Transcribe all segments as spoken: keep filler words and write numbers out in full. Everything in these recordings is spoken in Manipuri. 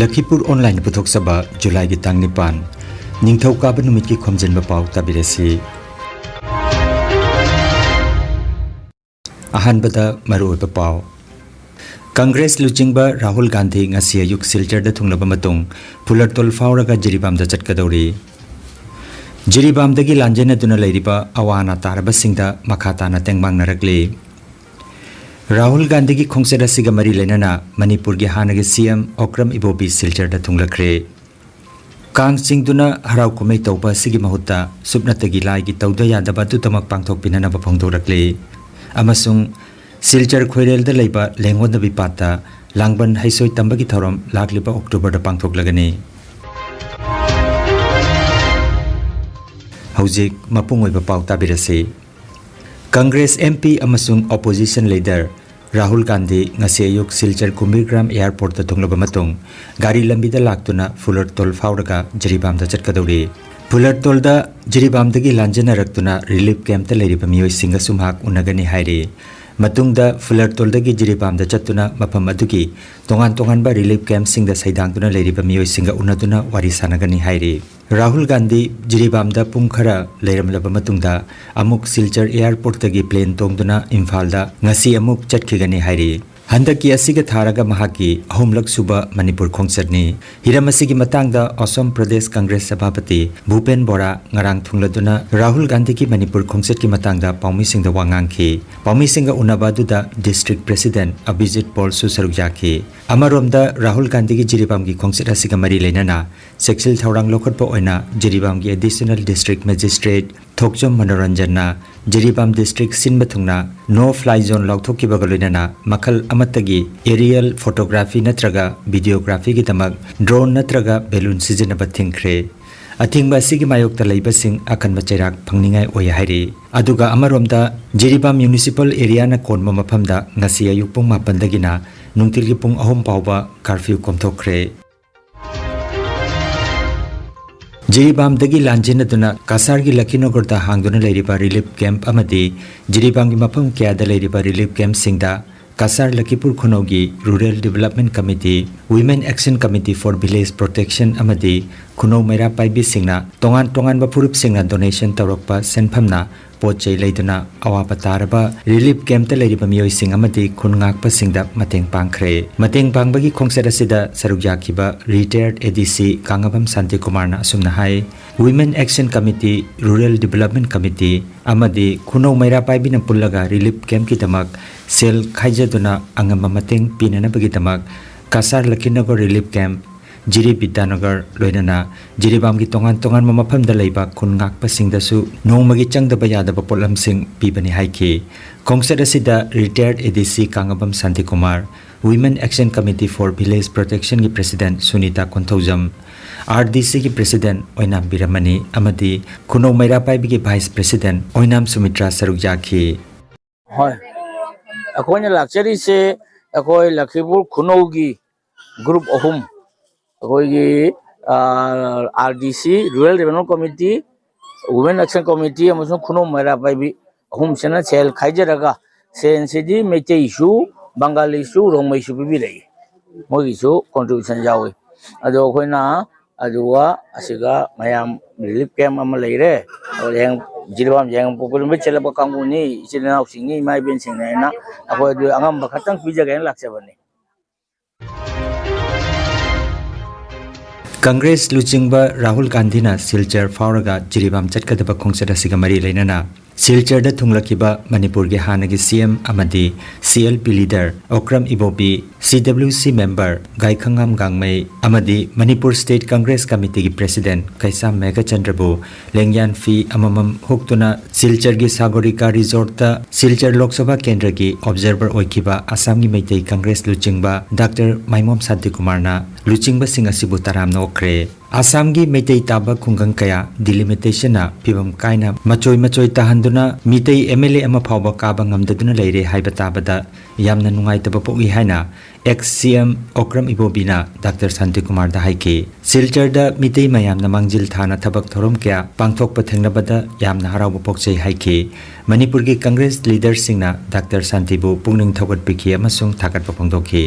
ꯂꯈꯤꯄꯨꯔ ꯑꯣꯟꯂꯥꯏꯟ ꯄꯨꯊꯣꯛꯆꯕ ꯖꯨꯂꯥꯏꯒꯤ ꯇꯥꯡ ꯅꯤꯄꯥꯟ, ꯅꯤꯡꯊꯧꯀꯥꯕ ꯅꯨꯃꯤꯠꯀꯤ ꯈꯣꯝꯖꯤꯟꯕ ꯄꯥꯎ ꯇꯥꯕꯤꯔꯁꯤ꯫ ꯑꯍꯥꯟꯕꯗ ꯃꯔꯨꯑꯣꯏꯕ ꯄꯥꯎ꯫ ꯀꯪꯒ꯭ꯔꯦꯁ ꯂꯨꯆꯤꯡꯕ ꯔꯥꯍꯨꯜ ꯒꯥꯟꯙꯤ ꯉꯁꯤ ꯑꯌꯨꯛ ꯁꯤꯜꯆꯔꯗ ꯊꯨꯡꯂꯕ ꯃꯇꯨꯡ ꯐꯨꯂꯔꯇꯣꯜ ꯐꯥꯎꯔꯒ ꯖꯤꯔꯤꯕꯥꯝꯗ ꯆꯠꯀꯗꯧꯔꯤ꯫ ꯖꯤꯔꯤꯕꯥꯝꯗꯒꯤ ꯂꯥꯟꯖꯦꯟꯅꯗꯨꯅ ꯂꯩꯔꯤꯕ ꯑꯋꯥ ꯑꯅꯥ ꯇꯥꯔꯕꯁꯤꯡꯗ ꯃꯈꯥ ꯇꯥꯅ ꯇꯦꯡꯕꯥꯡꯅꯔꯛꯂꯤ꯫ ꯔꯥꯍꯨꯜ ꯒꯥꯟꯙꯤꯒꯤ ꯈꯣꯡꯆꯠ ꯑꯁꯤꯒ ꯃꯔꯤ ꯂꯩꯅꯅ ꯃꯅꯤꯄꯨꯔꯒꯤ ꯍꯥꯟꯅꯒꯤ ꯁꯤ ꯑꯦꯝ ꯑꯣꯀ꯭ꯔꯝ ꯏꯕꯣꯕꯤ ꯁꯤꯜꯆꯔꯗ ꯊꯨꯡꯂꯈ꯭ꯔꯦ꯫ ꯀꯥꯡ ꯆꯤꯡꯗꯨꯅ ꯍꯔꯥꯎ ꯀꯨꯝꯍꯩ ꯇꯧꯕ ꯑꯁꯤꯒꯤ ꯃꯍꯨꯠꯇ ꯁꯨꯞꯅꯇꯒꯤ ꯂꯥꯏꯒꯤ ꯇꯧꯗ ꯌꯥꯗꯕ ꯑꯗꯨꯗꯃꯛ ꯄꯥꯡꯊꯣꯛꯄꯤꯅꯅꯕ ꯐꯣꯡꯗꯣꯔꯛꯂꯤ ꯑꯃꯁꯨꯡ ꯁꯤꯜꯆꯔ ꯈꯣꯏꯔꯦꯜꯗ ꯂꯩꯕ ꯂꯦꯡꯒꯣꯟꯗꯕꯤ ꯄꯥꯠꯇ ꯂꯥꯡꯕꯟ ꯍꯩꯁꯣꯏ ꯇꯝꯕꯒꯤ ꯊꯧꯔꯝ ꯂꯥꯛꯂꯤꯕ ꯑꯣꯛꯇꯣꯕꯔꯗ ꯄꯥꯡꯊꯣꯛꯂꯒꯅꯤ꯫ ꯍꯧꯖꯤꯛ ꯃꯄꯨꯡ ꯑꯣꯏꯕ ꯄꯥꯎ ꯇꯥꯕꯤꯔꯁꯤ꯫ ꯀꯪꯒ꯭ꯔꯦꯁ ꯑꯦꯝ ꯄꯤ ꯑꯃꯁꯨꯡ ꯑꯣꯄꯣꯖꯤꯁꯟ ꯂꯤꯗꯔ ꯔꯥꯍꯨꯜ ꯒꯥꯟꯙꯤ ꯉꯁꯤ ꯑꯌꯨꯛ ꯁꯤꯜꯆꯔ ꯀꯨꯝꯕꯤꯔꯒ꯭ꯔꯥꯝ ꯑꯦꯌꯔꯄꯣꯔꯠꯇ ꯊꯨꯡꯂꯕ ꯃꯇꯨꯡ ꯒꯥꯔꯤ ꯂꯝꯕꯤꯗ ꯂꯥꯛꯇꯨꯅ ꯐꯨꯂꯔꯇꯣꯜ ꯐꯥꯎꯔꯒ ꯖꯤꯔꯤꯕꯥꯝꯗ ꯆꯠꯀꯗꯧꯔꯤ꯫ ꯐꯨꯂꯔꯇꯣꯜꯗ ꯖꯤꯔꯤꯕꯥꯝꯗꯒꯤ ꯂꯥꯟꯖꯦꯟꯅꯔꯛꯇꯨꯅ ꯔꯤꯂꯤꯐ ꯀꯦꯝꯞꯇ ꯂꯩꯔꯤꯕ ꯃꯤꯑꯣꯏꯁꯤꯡꯒꯁꯨ ꯃꯍꯥꯛ ꯎꯅꯒꯅꯤ ꯍꯥꯏꯔꯤ꯫ ꯃꯇꯨꯡꯗ ꯐꯨꯂꯔꯇꯣꯜꯗꯒꯤ ꯖꯤꯔꯤꯕꯥꯝꯗ ꯆꯠꯇꯨꯅ ꯃꯐꯝ ꯑꯗꯨꯒꯤ ꯇꯣꯉꯥꯟ ꯇꯣꯉꯥꯟꯕ ꯔꯤꯂꯤꯐ ꯀꯦꯝꯞꯁꯤꯡꯗ ꯁꯩꯗꯥꯡꯗꯨꯅ ꯂꯩꯔꯤꯕ ꯃꯤꯑꯣꯏꯁꯤꯡꯒ ꯎꯅꯗꯨꯅ ꯋꯥꯔꯤ ꯁꯥꯟꯅꯒꯅꯤ ꯍꯥꯏꯔꯤ꯫ ꯔꯥꯍꯨꯜ ꯒꯥꯟꯙꯤ ꯖꯤꯔꯤꯕꯥꯝꯗ ꯄꯨꯡ ꯈꯔ ꯂꯩꯔꯝꯂꯕ ꯃꯇꯨꯡꯗ ꯑꯃꯨꯛ ꯁꯤꯜꯆꯔ ꯑꯦꯌꯔꯄꯣꯔꯠꯇꯒꯤ ꯄ꯭ꯂꯦꯟ ꯇꯣꯡꯗꯨꯅ ꯏꯝꯐꯥꯜꯗ ꯉꯁꯤ ꯑꯃꯨꯛ ꯆꯠꯈꯤꯒꯅꯤ ꯍꯥꯏꯔꯤ꯫ ꯍꯟꯗꯛꯀꯤ ꯑꯁꯤꯒ ꯊꯥꯔꯒ ꯃꯍꯥꯛꯀꯤ ꯑꯍꯨꯝꯂꯛ ꯁꯨꯕ ꯃꯅꯤꯄꯨꯔ ꯈꯣꯡꯆꯠꯅꯤ꯫ ꯍꯤꯔꯝ ꯑꯁꯤꯒꯤ ꯃꯇꯥꯡꯗ ꯑꯁꯣꯝ ꯄ꯭ꯔꯗꯦꯁ ꯀꯪꯒ꯭ꯔꯦꯁ ꯁꯚꯥꯄꯇꯤ ꯚꯨꯄꯦꯟ ꯕꯣꯔꯥ ꯉꯔꯥꯡ ꯊꯨꯡꯂꯗꯨꯅ ꯔꯥꯍꯨꯜ ꯒꯥꯟꯙꯤꯒꯤ ꯃꯅꯤꯄꯨꯔ ꯈꯣꯡꯆꯠꯀꯤ ꯃꯇꯥꯡꯗ ꯄꯥꯎꯃꯤꯁꯤꯡꯗ ꯋꯥ ꯉꯥꯡꯈꯤ꯫ ꯄꯥꯎꯃꯤꯁꯤꯡꯒ ꯎꯅꯕ ꯑꯗꯨꯗ ꯗꯤꯁꯇ꯭ꯔꯤꯛ ꯄ꯭ꯔꯦꯁꯤꯗꯦꯟꯠ ꯑꯚꯤꯖꯤꯠ ꯄꯣꯜꯁꯨ ꯁꯔꯨꯛ ꯌꯥꯈꯤ꯫ ꯑꯃꯔꯣꯝꯗ ꯔꯥꯍꯨꯜ ꯒꯥꯟꯙꯤꯒꯤ ꯖꯤꯔꯤꯕꯥꯝꯒꯤ ꯈꯣꯡꯆꯠ ꯑꯁꯤꯒ ꯃꯔꯤ ꯂꯩꯅꯅ ꯆꯦꯛꯁꯤꯜ ꯊꯧꯔꯥꯡ ꯂꯧꯈꯠꯄ ꯑꯣꯏꯅ ꯖꯤꯔꯤꯕꯥꯝꯒꯤ ꯑꯦꯗꯤꯁꯅꯦꯜ ꯗꯤꯁꯇ꯭ꯔꯤꯛ ꯃꯦꯖꯤꯁꯇ꯭ꯔꯦꯠ ꯊꯣꯛꯆꯣꯝ ꯃꯅꯣꯔꯟꯖꯟꯅ ꯖꯤꯔꯤꯕꯥꯝ ꯗꯤꯁꯇ꯭ꯔꯤꯛ ꯁꯤꯟꯕ ꯊꯨꯡꯅ ꯅꯣ ꯐ꯭ꯂꯥꯏ ꯖꯣꯟ ꯂꯥꯎꯊꯣꯛꯈꯤꯕꯒ ꯂꯣꯏꯅꯅ ꯃꯈꯜ ꯑꯃꯠꯇꯒꯤ ꯑꯦꯔꯤꯌꯦꯜ ꯐꯣꯇꯣꯒ꯭ꯔꯥꯐꯤ ꯅꯠꯇ꯭ꯔꯒ ꯚꯤꯗꯤꯑꯣꯒ꯭ꯔꯥꯐꯤꯒꯤꯗꯃꯛ ꯗ꯭ꯔꯣꯟ ꯅꯠꯇ꯭ꯔꯒ ꯕꯦꯂꯨꯟ ꯁꯤꯖꯤꯟꯅꯕ ꯊꯤꯡꯈ꯭ꯔꯦ꯫ ꯑꯊꯤꯡꯕ ꯑꯁꯤꯒꯤ ꯃꯥꯌꯣꯛꯇ ꯂꯩꯕꯁꯤꯡ ꯑꯀꯟꯕ ꯆꯩꯔꯥꯛ ꯐꯪꯅꯤꯡꯉꯥꯏ ꯑꯣꯏ ꯍꯥꯏꯔꯤ꯫ ꯑꯗꯨꯒ ꯑꯃꯔꯣꯝꯗ ꯖꯤꯔꯤꯕꯥꯝ ꯃ꯭ꯌꯨꯅꯤꯁꯤꯄꯥꯜ ꯑꯦꯔꯤꯌꯥꯅ ꯀꯣꯟꯕ ꯃꯐꯝꯗ ꯉꯁꯤ ꯑꯌꯨꯛ ꯄꯨꯡ ꯃꯥꯄꯟꯗꯒꯤꯅ ꯅꯨꯡꯊꯤꯜꯒꯤ ꯄꯨꯡ ꯑꯍꯨꯝ ꯐꯥꯎꯕ ꯀꯥꯔꯐ꯭ꯌꯨ ꯀꯣꯝꯊꯣꯛꯈ꯭ꯔꯦ꯫ ꯖꯤꯔꯤꯕꯥꯝꯗꯒꯤ ꯂꯥꯟꯖꯦꯟꯅꯗꯨꯅ ꯀꯁꯥꯔꯒꯤ ꯂꯈꯤꯅꯣꯒꯔꯗ ꯍꯥꯡꯗꯨꯅ ꯂꯩꯔꯤꯕ ꯔꯤꯂꯤꯐ ꯀꯦꯝꯞ ꯑꯃꯗꯤ ꯖꯤꯔꯤꯕꯥꯝꯒꯤ ꯃꯐꯝ ꯀꯌꯥꯗ ꯂꯩꯔꯤꯕ ꯔꯤꯂꯤꯐ ꯀꯦꯝꯞꯁꯤꯡꯗ ꯀꯁꯥꯔ ꯂꯈꯤꯄꯨꯔ ꯈꯨꯅꯧꯒꯤ Rural Development Committee, Women Action Committee for Village Protection ꯑꯃꯗꯤ ꯈꯨꯅꯧ ꯃꯩꯔꯥ ꯄꯥꯏꯕꯤꯁꯤꯡꯅ ꯇꯣꯉꯥꯟ ꯇꯣꯉꯥꯟꯕ ꯐꯨꯔꯨꯞꯁꯤꯡꯅ donation ꯇꯧꯔꯛꯄ ꯁꯦꯟꯐꯝꯅ ꯄꯣꯠ ꯆꯩ ꯂꯩꯗꯨꯅ ꯑꯋꯥꯕ ꯇꯥꯔꯕ relief campꯇ ꯂꯩꯔꯤꯕ ꯃꯤꯑꯣꯏꯁꯤꯡ ꯑꯃꯗꯤ ꯈꯨꯟ ꯉꯥꯛꯄꯁꯤꯡꯗ ꯃꯇꯦꯡ ꯄꯥꯡꯈ꯭ꯔꯦ꯫ ꯃꯇꯦꯡ ꯄꯥꯡꯕꯒꯤ ꯈꯣꯡꯆꯠ ꯑꯁꯤꯗ ꯁꯔꯨꯛ ꯌꯥꯈꯤꯕ retired ADC ꯀꯥꯉꯕꯝ ꯁꯥꯟꯇꯤꯀꯨꯃꯥꯔꯅ ꯑꯁꯨꯝꯅ ꯍꯥꯏ, Women Action Committee, Rural Development Committee ꯑꯃꯗꯤ ꯈꯨꯅꯧ ꯃꯩꯔꯥ ꯄꯥꯏꯕꯤꯅ ꯄꯨꯜꯂꯒ relief campꯀꯤꯗꯃꯛ ꯁꯦꯜ ꯈꯥꯏꯖꯗꯨꯅ ꯑꯉꯝꯕ ꯃꯇꯦꯡ ꯄꯤꯅꯅꯕꯒꯤꯗꯃꯛ ꯀꯁꯥꯔ ꯂꯈꯤꯅꯒꯔ relief camp, ꯖꯤꯔꯤ ꯕꯤꯗ꯭ꯌꯥꯅꯒꯔ ꯂꯣꯏꯅꯅ ꯖꯤꯔꯤꯕꯥꯝꯒꯤ ꯇꯣꯉꯥꯟ ꯇꯣꯉꯥꯟꯕ ꯃꯐꯝꯗ ꯂꯩꯕ ꯈꯨꯟ ꯉꯥꯛꯄꯁꯤꯡꯗꯁꯨ ꯅꯣꯡꯃꯒꯤ ꯆꯪꯗꯕ ꯌꯥꯗꯕ ꯄꯣꯠꯂꯝꯁꯤꯡ ꯄꯤꯕꯅꯤ ꯍꯥꯏꯈꯤ꯫ ꯈꯣꯡꯆꯠ ꯑꯁꯤꯗ retired ADC ꯀꯥꯉꯕꯝ Shantikumar, Women Action Committee for Village Protectionꯒꯤ president Sunita Konthoujam, RDCꯒꯤ president ꯑꯣꯏꯅꯥꯝ ꯕꯤꯔꯃꯅꯤ ꯑꯃꯗꯤ ꯈꯨꯅꯧ ꯃꯩꯔꯥ ꯄꯥꯏꯕꯤꯒꯤ vice president ꯑꯣꯏꯅꯥꯝ ꯁꯨꯃꯤꯇ꯭ꯔꯥ ꯁꯔꯨꯛ ꯌꯥꯈꯤ꯫ ꯍꯣꯏ, ꯑꯩꯈꯣꯏꯅ ꯂꯥꯛꯆꯔꯤꯁꯦ ꯑꯩꯈꯣꯏ ꯂꯈꯤꯄꯨꯔ ꯈꯨꯅꯧꯒꯤ group ꯑꯍꯨꯝ, ꯑꯩꯈꯣꯏꯒꯤ, ꯑꯥ, RDC, Rural Development Committee, Women Action Committee ꯑꯃꯁꯨꯡ ꯈꯨꯅꯧ ꯃꯩꯔꯥ ꯄꯥꯏꯕꯤ ꯑꯍꯨꯝꯁꯤꯅ ꯁꯦꯜ ꯈꯥꯏꯖꯔꯒ, ꯁꯦꯜꯁꯤꯗꯤ ꯃꯩꯇꯩꯁꯨ, ꯕꯪꯒꯥꯂꯤꯁꯨ, ꯔꯣꯡꯃꯩꯁꯨ ꯄꯤꯕꯤꯔꯛꯏ꯫ ꯃꯣꯏꯒꯤꯁꯨ contribution ꯌꯥꯎꯏ꯫ ꯑꯗꯣ ꯑꯩꯈꯣꯏꯅ ꯑꯗꯨꯒ ꯑꯁꯤꯒ ꯃꯌꯥꯝ relief camp ꯑꯃ ꯂꯩꯔꯦ꯫ ꯑꯗꯣ ꯍꯌꯦꯡ ꯖꯤꯔꯤꯕꯥꯝ ꯌꯥꯏꯉꯪꯄꯣꯛꯄ ꯅꯨꯃꯤꯠ ꯆꯦꯜꯂꯛꯄ ꯀꯥꯡꯕꯨꯅꯤ, ꯏꯆꯤꯜ ꯏꯅꯥꯎꯁꯤꯡꯅꯤ, ꯏꯃꯥ ꯏꯕꯦꯟꯁꯤꯡꯅꯤ ꯍꯥꯏꯅ ꯑꯩꯈꯣꯏ ꯑꯗꯨ ꯑꯉꯝꯕ ꯈꯛꯇꯪ ꯄꯤꯖꯒꯦꯅ ꯂꯥꯛꯆꯕꯅꯤ꯫ ꯀꯪꯒ꯭ꯔꯦꯁ ꯂꯨꯆꯤꯡꯕ ꯔꯥꯍꯨꯜ ꯒꯥꯟꯙꯤꯅ ꯁꯤꯜꯆꯔ ꯐꯥꯎꯔꯒ ꯖꯤꯔꯤꯕꯥꯝ ꯆꯠꯀꯗꯕ ꯈꯣꯡꯆꯠ ꯑꯁꯤꯒ ꯃꯔꯤ ꯂꯩꯅꯅ ꯁꯤꯜꯆꯔꯗ ꯊꯨꯡꯂꯈꯤꯕ ꯃꯅꯤꯄꯨꯔꯒꯤ ꯍꯥꯟꯅꯒꯤ CM ꯑꯃꯗꯤ CLP leader ꯑꯣꯀ꯭ꯔꯝ ꯏꯕꯣꯕꯤ, CWC member ꯒꯥꯏꯈꯉꯥꯝ ꯒꯥꯡꯃꯩ ꯑꯃꯗꯤ ꯃꯅꯤꯄꯨꯔ State Congress Committeeꯒꯤ president ꯀꯩꯁꯥꯝ ꯃꯦꯘꯆꯟꯗ꯭ꯔꯕꯨ ꯂꯦꯡꯌꯥꯟ ꯐꯤ ꯑꯃꯃꯝ ꯍꯨꯛꯇꯨꯅ ꯁꯤꯜꯆꯔꯒꯤ ꯁꯥꯒꯣꯔꯤꯀꯥ resortꯇ ꯁꯤꯜꯆꯔ ꯂꯣꯛ ꯁꯚꯥ ꯀꯦꯟꯗ꯭ꯔꯒꯤ observer ꯑꯣꯏꯈꯤꯕ ꯑꯁꯥꯝꯒꯤ ꯃꯩꯇꯩ ꯀꯪꯒ꯭ꯔꯦꯁ ꯂꯨꯆꯤꯡꯕ ꯗꯥꯛꯇꯔ ꯃꯥꯏꯃꯣꯝ ꯁꯥꯟꯇꯤꯀꯨꯃꯥꯔꯅ ꯂꯨꯆꯤꯡꯕꯁꯤꯡ ꯑꯁꯤꯕꯨ ꯇꯔꯥꯝꯅ ꯑꯣꯛꯈ꯭ꯔꯦ꯫ ꯑꯁꯥꯝꯒꯤ ꯃꯩꯇꯩ ꯇꯥꯕ ꯈꯨꯡꯒꯪ ꯀꯌꯥ delimitationꯅ ꯐꯤꯕꯝ ꯀꯥꯏꯅ ꯃꯆꯣꯏ ꯃꯆꯣꯏ ꯇꯥꯍꯟꯗꯨꯅ ꯃꯤꯇꯩ MLA ꯑꯃ ꯐꯥꯎꯕ ꯀꯥꯕ ꯉꯝꯗꯗꯨꯅ ꯂꯩꯔꯦ ꯍꯥꯏꯕ ꯇꯥꯕꯗ ꯌꯥꯝꯅ ꯅꯨꯡꯉꯥꯏꯇꯕ ꯄꯣꯛꯏ ꯍꯥꯏꯅ ex C M ꯑꯣꯀ꯭ꯔꯝ ꯏꯕꯣꯕꯤꯅ ꯗꯥꯛꯇꯔ ꯁꯥꯟꯇꯤꯀꯨꯃꯥꯔꯗ ꯍꯥꯏꯈꯤ꯫ ꯁꯤꯜꯆꯔꯗ ꯃꯤꯇꯩ ꯃꯌꯥꯝꯅ ꯃꯥꯡꯖꯤꯜ ꯊꯥꯅ ꯊꯕꯛ ꯊꯧꯔꯝ ꯀꯌꯥ ꯄꯥꯡꯊꯣꯛꯄ ꯊꯦꯡꯅꯕꯗ ꯌꯥꯝꯅ ꯍꯔꯥꯎꯕ ꯄꯣꯛꯆꯩ ꯍꯥꯏꯈꯤ꯫ ꯃꯅꯤꯄꯨꯔꯒꯤ ꯀꯪꯒ꯭ꯔꯦꯁ ꯂꯤꯗꯔꯁꯤꯡꯅ ꯗꯥꯛꯇꯔ ꯁꯥꯟꯇꯤꯕꯨ ꯄꯨꯛꯅꯤꯡ ꯊꯧꯒꯠꯄꯤꯈꯤ ꯑꯃꯁꯨꯡ ꯊꯥꯒꯠꯄ ꯐꯣꯡꯗꯣꯛꯈꯤ꯫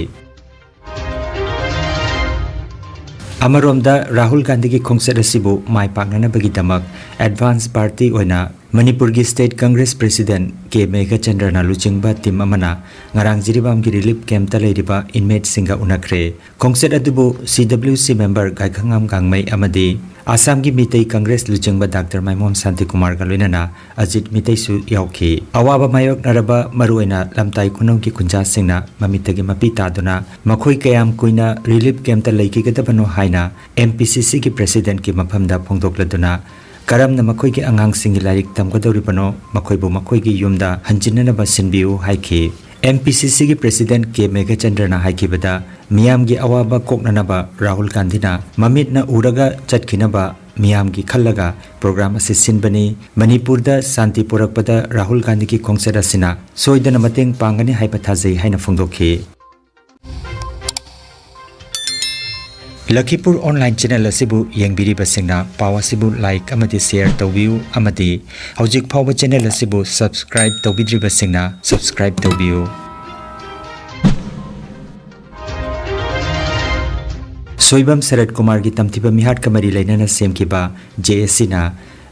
ꯑꯃꯔꯣꯝꯗ, ꯔꯥꯍꯨꯜ ꯒꯥꯟꯙꯤꯒꯤ ꯈꯣꯡꯆꯠ ꯑꯁꯤꯕꯨ ꯃꯥꯏ ꯄꯥꯛꯅꯅꯕꯒꯤꯗꯃꯛ advance party ꯑꯣꯏꯅ ꯃꯅꯤꯄꯨꯔꯒꯤ state congress president ꯀꯦ ꯃꯦꯘꯆꯟꯗ꯭ꯔꯅ ꯂꯨꯆꯤꯡꯕ team ꯑꯃꯅ ꯉꯔꯥꯡ ꯖꯤꯔꯤꯕꯥꯝꯒꯤ relief campꯇ ꯂꯩꯔꯤꯕ inmateꯁꯤꯡꯒ ꯎꯅꯈ꯭ꯔꯦ꯫ ꯈꯣꯡꯆꯠ ꯑꯗꯨꯕꯨ C W C member ꯒꯥꯏꯈꯉꯥꯝ ꯒꯥꯡꯃꯩ ꯑꯃꯗꯤ ꯑꯁꯥꯝꯒꯤ ꯃꯤꯇꯩ ꯀꯪꯒ꯭ꯔꯦꯁ ꯂꯨꯆꯤꯡꯕ ꯗꯥꯛꯇꯔ ꯃꯥꯏꯃꯣꯝ ꯁꯥꯟꯇꯤꯀꯨꯃꯥꯔꯒ ꯂꯣꯏꯅꯅ ꯑꯖꯤꯠ ꯃꯤꯇꯩꯁꯨ ꯌꯥꯎꯈꯤ꯫ ꯑꯋꯥꯕ ꯃꯥꯌꯣꯛꯅꯔꯕ ꯃꯔꯨꯑꯣꯏꯅ ꯂꯝꯇꯥꯏ ꯈꯨꯅꯧꯒꯤ ꯈꯨꯟꯖꯥꯁꯤꯡꯅ ꯃꯃꯤꯠꯇꯒꯤ ꯃꯄꯤ ꯇꯥꯗꯨꯅ ꯃꯈꯣꯏ ꯀꯌꯥꯝ ꯀꯨꯏꯅ relief campꯇ ꯂꯩꯈꯤꯒꯗꯕꯅꯣ ꯍꯥꯏꯅ M P C Cꯒꯤ presidentꯀꯤ ꯃꯐꯝꯗ ꯐꯣꯡꯗꯣꯛꯂꯗꯨꯅ ꯀꯔꯝꯅ ꯃꯈꯣꯏꯒꯤ ꯑꯉꯥꯡꯁꯤꯡꯒꯤ ꯂꯥꯏꯔꯤꯛ ꯇꯝꯒꯗꯧꯔꯤꯕꯅꯣ, ꯃꯈꯣꯏꯕꯨ ꯃꯈꯣꯏꯒꯤ ꯌꯨꯝꯗ ꯍꯟꯖꯤꯟꯅꯅꯕ ꯁꯤꯟꯕꯤꯌꯨ ꯍꯥꯏꯈꯤ꯫ M P C Cꯒꯤ president ꯀꯦ ꯃꯦꯘꯆꯟꯗ꯭ꯔꯅ ꯍꯥꯏꯈꯤꯕꯗ, ꯃꯤꯌꯥꯝꯒꯤ ꯑꯋꯥꯕ ꯀꯣꯛꯅꯅꯕ ꯔꯥꯍꯨꯜ ꯒꯥꯟꯙꯤꯅ ꯃꯃꯤꯠꯅ ꯎꯔꯒ ꯆꯠꯈꯤꯅꯕ ꯃꯤꯌꯥꯝꯒꯤ ꯈꯜꯂꯒ program ꯑꯁꯤ ꯁꯤꯟꯕꯅꯤ꯫ ꯃꯅꯤꯄꯨꯔꯗ ꯁꯥꯟꯇꯤ ꯄꯨꯔꯛꯄꯗ ꯔꯥꯍꯨꯜ ꯒꯥꯟꯙꯤꯒꯤ ꯈꯣꯡꯆꯠ ꯑꯁꯤꯅ ꯁꯣꯏꯗꯅ ꯃꯇꯦꯡ ꯄꯥꯡꯒꯅꯤ ꯍꯥꯏꯕ ꯊꯥꯖꯩ ꯍꯥꯏꯅ ꯐꯣꯡꯗꯣꯛꯈꯤ꯫ ꯂꯈꯤꯄꯨꯔ online channel ꯑꯁꯤꯕꯨ ꯌꯦꯡꯕꯤꯔꯤꯕꯁꯤꯡꯅ ꯄꯥꯎ ꯑꯁꯤꯕꯨ like ꯑꯃꯗꯤ share ꯇꯧꯕꯤꯌꯨ ꯑꯃꯗꯤ ꯍꯧꯖꯤꯛ ꯐꯥꯎꯕ channel ꯑꯁꯤꯕꯨ subscribe ꯇꯧꯕꯤꯗ꯭ꯔꯤꯕꯁꯤꯡꯅ subscribe ꯇꯧꯕꯤꯌꯨ꯫ ꯁꯣꯏꯕꯝ ꯁꯔꯠ ꯀꯨꯃꯥꯔꯒꯤ ꯇꯝꯊꯤꯕ ꯃꯤꯍꯥꯠꯀ ꯃꯔꯤ ꯂꯩꯅꯅ ꯁꯦꯝꯈꯤꯕ J A Cꯅ